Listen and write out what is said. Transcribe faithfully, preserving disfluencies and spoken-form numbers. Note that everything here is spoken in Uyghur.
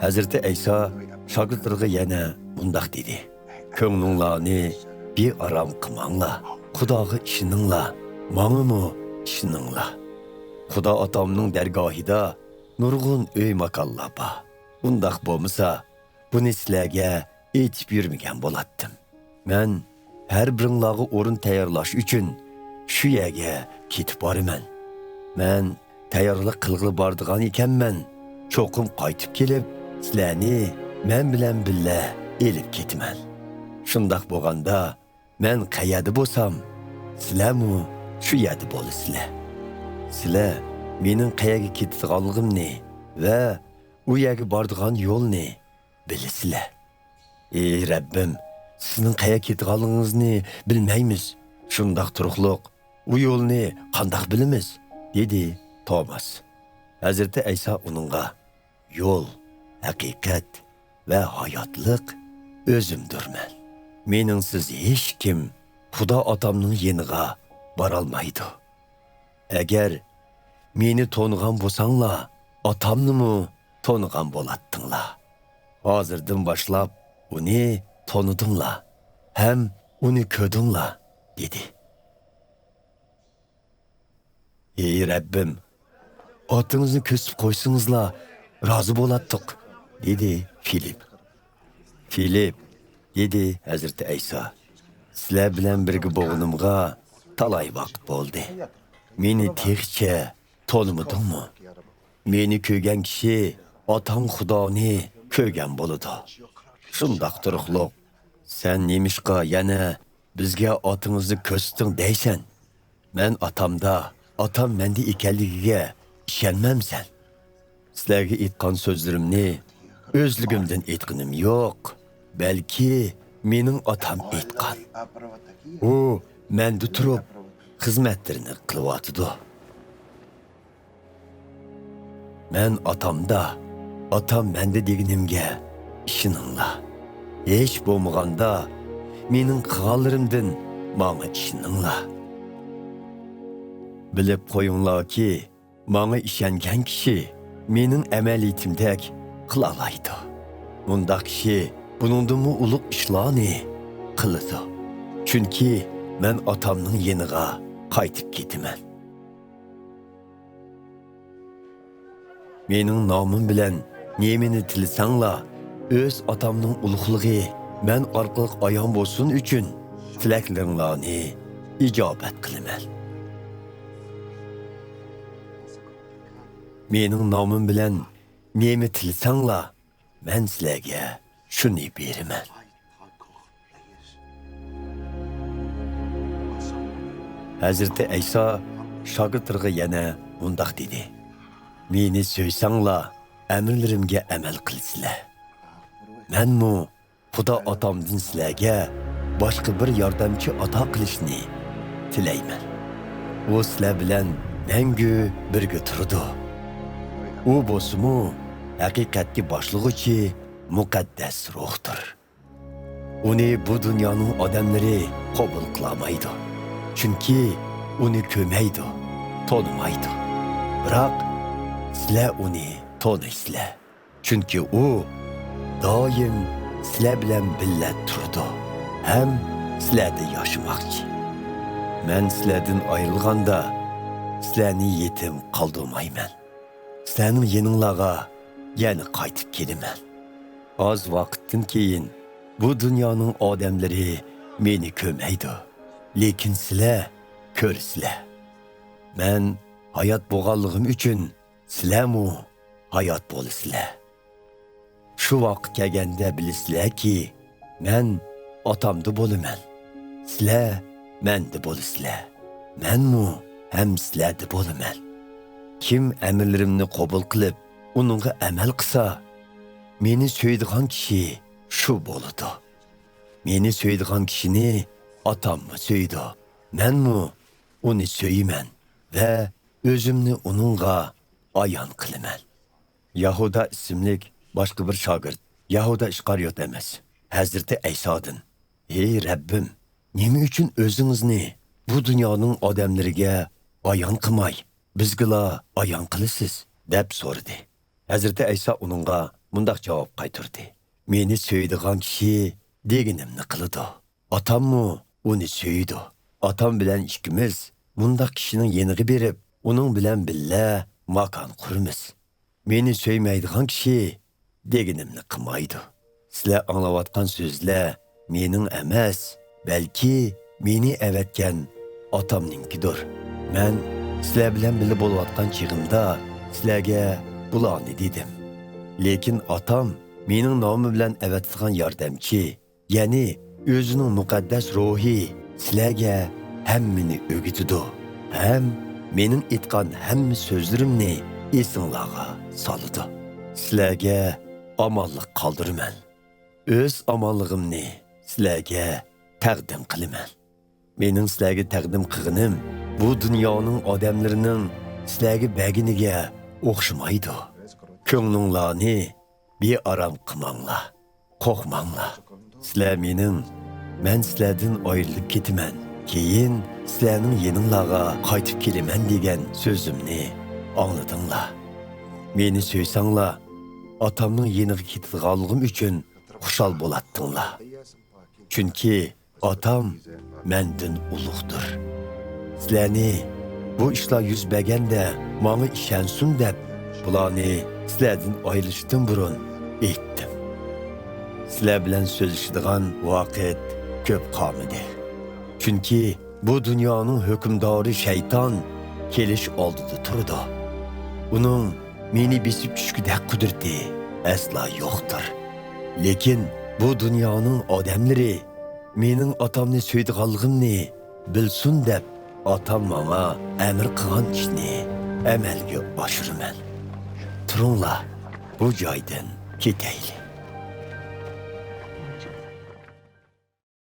ھەزرىتى ئەيسا شاگىرتلىرىغا يەنە مۇنداق دېدى: «كۆڭلۈڭلارنى بىئارام قىلماڭلار، خۇداغا ئىشىنىڭلار، ماڭىمۇ ئىشىنىڭلار. خۇدا ئاتامنىڭ دەرگاھىدا نۇرغۇن ئۆي ماكانلار بار. ئۇنداق بولمىسا، بۇنى سىلەرگە ئېيتىپ يۈرمىگەن بولاتتىم. مەن ھەر بىرىڭلارغا ئورۇن تەييارلاش ئۈچۈن شۇ يەرگە كېتىپ بارىمەن. مەن تەييارلىق قىلغىلى بارىدىغان ئىكەنمەن، چوقۇم قايتىپ كېلىپ، سىلەرنى مەن بىلەن بىللە ئېلىپ كېتىمەن. شۇنداق بولغاندا، مەن قەيەردە بولسام، سىلەرمۇ شۇ يەردە بولىسىلەر. سىلەر مېنىڭ قەيەرگە كېتىدىغانلىقىمنى ۋە ئۇ يەرگە بارىدىغان يولنى بىلىسىلەر.» «ئى رەببىم، سىزنىڭ قەيەرگە كېتىدىغانلىقىڭىزنى بىلمەيمىز. شۇنداق تۇرۇقلۇق، ئۇ يولنى قانداق بىلىمىز؟» دېدى توماس. ھەزرىتى ئەيسا ئۇنىڭغا: «يول، ھەقىقەت ۋە ھاياتلىق ئۆزۈمدۈرمەن. مېنىڭسىز ھېچكىم خۇدا ئاتامنىڭ يېنىغا بارالمايدۇ. ئەگەر مېنى تونۇغان بولساڭلار، ئاتامنىمۇ تونۇغان بولاتتىڭلار. ھازىردىن باشلاپ ئۇنى تونۇدۇڭلار ھەم ئۇنى كۆردۈڭلار» دېدى. «ئى رەببىم، ئاتىڭىزنى كۆرسىتىپ قويسىڭىزلا رازى بولاتتۇق» دېدى فىلىپ. «فىلىپ»، دېدى ھەزرىتى ئەيسا، «سىلەر بىلەن بىرگە بولغىنىمغا تالاي ۋاقىت بولدى. مېنى تېخىچە تونۇمىدىڭمۇ؟ مېنى كۆرگەن كىشى ئاتاڭ خۇدانى كۆرگەن بولىدۇ. شۇنداق تۇرۇقلۇق، سەن نېمىشقا يەنە بىزگە ئاتىڭىزنى كۆرسىتىڭ دەيسەن؟ مەن ئاتامدا، ئاتام مەندە ئىكەنلىكىگە ئىشەنمەمسەن؟ سىلەرگە ئېيتقان سۆزلىرىمنى ئۆزلۈكۈمدىن ئېيتقىنىم يوق، بەلكى مېنىڭ ئاتام ئېيتقان. ئۇ مەندە تۇرۇپ خىزمەتلىرىنى قىلىۋاتىدۇ. مەن ئاتامدا، ئاتام مەندە دېگىنىمگە ئىشىنىڭلار. ھېچ بولمىغاندا مېنىڭ قىلغانلىرىمدىن ماڭا ئىشىنىڭلار. بىلىپ قويۇڭلاركى، ماڭا ئىشەنگەن كىشى مېنىڭ ئەمەلىيىتىمدەك قىلالايدۇ. مۇنداق كىشى بۇنىڭدىنمۇ ئۇلۇغ ئىشلارنى قىلىدۇ. چۈنكى مەن ئاتامنىڭ يېنىغا قايتىپ كېتىمەن. مېنىڭ نامىم بىلەن نېمىنى تىلىسەڭلار، ئۆز ئاتامنىڭ ئۇلۇغلۇقى مەن ئارقىلىق ئايان بولسۇن ئۈچۈن، تىلەكلىرىڭلارنى ئىجابەت قىلىمەن. مېنىڭ نامىم بىلەن نېمە تىلىسەڭلار، مەن سىلەرگە شۇنى بېرىمەن. ھەزرىتى ئەيسا شاگىرتلىرىغا يەنە مۇنداق دېدى: «مېنى سۆيسەڭلار، ئەمىرلىرىمگە ئەمەل قىلىسىلەر. مەنمۇ خۇدا ئاتامدىن سىلەرگە باشقا بىر ياردەمچى ئاتا قىلىشنى تىلەيمەن. ئۇ سىلەر بىلەن مەڭگۈ بىرگە تۇرىدۇ. ئۇ بولسىمۇ ھەقىقەتكە باشلىغۇچى مۇقەددەس روھتۇر. ئۇنى بۇ دۇنيانىڭ ئادەملىرى قوبۇل قىلالمايدۇ، چۈنكى ئۇنى كۆرمەيدۇ، تونۇمايدۇ. بىراق سىلەر ئۇنى تونۇيسىلەر، چۈنكى ئۇ دائىم سىلەر بىلەن بىللە تۇرىدۇ ھەم سىلەردە ياشىماقچى. مەن سىلەردىن ئايرىلغاندا، سىلەرنى يېتىم قالدۇرمايمەن. سىلەرنىڭ يېنىڭلارغا يەنە قايتىپ كېلىمەن. ئاز ۋاقىتتىن كېيىن بۇ دۇنيانىڭ ئادەملىرى مېنى كۆرمەيدۇ، لېكىن سىلەر كۆرىسىلەر. مەن ھايات بولغانلىقىم ئۈچۈن سىلەرمۇ ھايات بولىسىلەر. شۇ ۋاقىت كەلگەندە بىلىسىلەركى، مەن ئاتامدا بولىمەن، سىلەر مەندە بولىسىلەر، مەنمۇ ھەم سىلەردە بولىمەن. كىم ئەمىرلىرىمنى قوبۇل قىلىپ، ئۇنىڭغا ئەمەل قىلسا، مېنى سۆيىدىغان كىشى شۇ بولىدۇ. مېنى سۆيىدىغان كىشىنى ئاتاممۇ سۆيىدۇ، مەنمۇ ئۇنى سۆيىمەن ۋە ئۆزۈمنى ئۇنىڭغا ئايان قىلىمەن.» يەھۇدا ئىسىملىك باشقا بىر شاگىرت، يەھۇدا ئىسقارىيوت ئەمەس، ھەزرىتى ئەيسادىن: «ھەي رەببىم، نېمە ئۈچۈن ئۆزىڭىزنى بۇ دۇنيانىڭ ئادەملىرىگە ئايان قىلماي، بىزگىلا ئايان قىلىسىز؟» دەپ سورىدى. ھەزرىتى ئەيسا ئۇنىڭغا مۇنداق جاۋاب قايتۇردى: «مېنى سۆيىدىغان كىشى دېگىنىمنى قىلىدۇ. ئاتاممۇ ئۇنى سۆيىدۇ. ئاتام بىلەن ئىككىمىز مۇنداق كىشىنىڭ يېنىغا بېرىپ، ئۇنىڭ بىلەن بىللە ماكان قۇرىمىز. مېنى سۆيمەيدىغان كىشى دېگىنىمنى قىلمايدۇ.» سىلەر ئاڭلاۋاتقان سۆزلەر مېنىڭ ئەمەس، بەلكى مېنى ئەۋەتكەن ئاتامنىڭكىدۇر. مەن سىلەر بىلەن بىللە بولۇۋاتقان چېغىمدا سىلەرگە بۇلارنى دېدىم. لېكىن ئاتام مېنىڭ نامىم بىلەن ئەۋەتىدىغان ياردەمچى، يەنى ئۆزىنىڭ مۇقەددەس روھى سىلەرگە ھەممىنى ئۆگىتىدۇ ھەم مېنىڭ ئېيتقان ھەممە سۆزلىرىمنى ئېسىڭلارغا سالىدۇ. سىلەرگە ئامانلىق قالدۇرىمەن. ئۆز ئامانلىقىمنى سىلەرگە تەقدىم قىلىمەن. مېنىڭ سىلەرگە تەقدىم قىلغىنىم بۇ دۇنيانىڭ ئادەملىرىنىڭ سىلەرگە بەرگىنىگە ئوخشىمايدۇ. كۆڭلۈڭلارنى بىئارام قىلماڭلار، قورقماڭلار. سىلەر مېنىڭ، مەن سىلەردىن ئايرىلىپ كېتىمەن، كېيىن سىلەرنىڭ يېنىڭلارغا قايتىپ كېلىمەن دېگەن سۆزۈمنى ئاڭلىدىڭلار. مېنى سۆيسەڭلار، ئاتامنىڭ يېنىغا كېتىدىغانلىقىم ئۈچۈن خۇشال بولاتتىڭلار. چۈنكى ئاتام مەندىن ئۇلۇغدۇر. سىلەرنى بۇ ئىشلار يۈز بەرگەندە ماڭا ئىشەنسۇن دەپ، بۇلارنى سىلەردىن ئايرىلىشتىن بۇرۇن ئېيتتىم. سىلەر بىلەن سۆزلىشىدىغان ۋاقىت كۆپ قالمىدى. چۈنكى بۇ دۇنيانىڭ ھۆكۈمدارى شەيتان كېلىش ئالدىدا تۇرىدۇ. ئۇنىڭ مېنى بېسىپ چۈشكۈدەك قۇدرىتى ئەسلا يوقتۇر. لېكىن بۇ دۇنيانىڭ ئادەملىرى مېنىڭ ئاتامنى سۆيىدىغانلىقىمنى بىلسۇن دەپ، ئاتام ماڭا ئەمىر قىلغان ئىشنى ئەمەلگە ئاشۇرىمەن. تۇرۇڭلار، بۇ جايدىن كېتەيلى.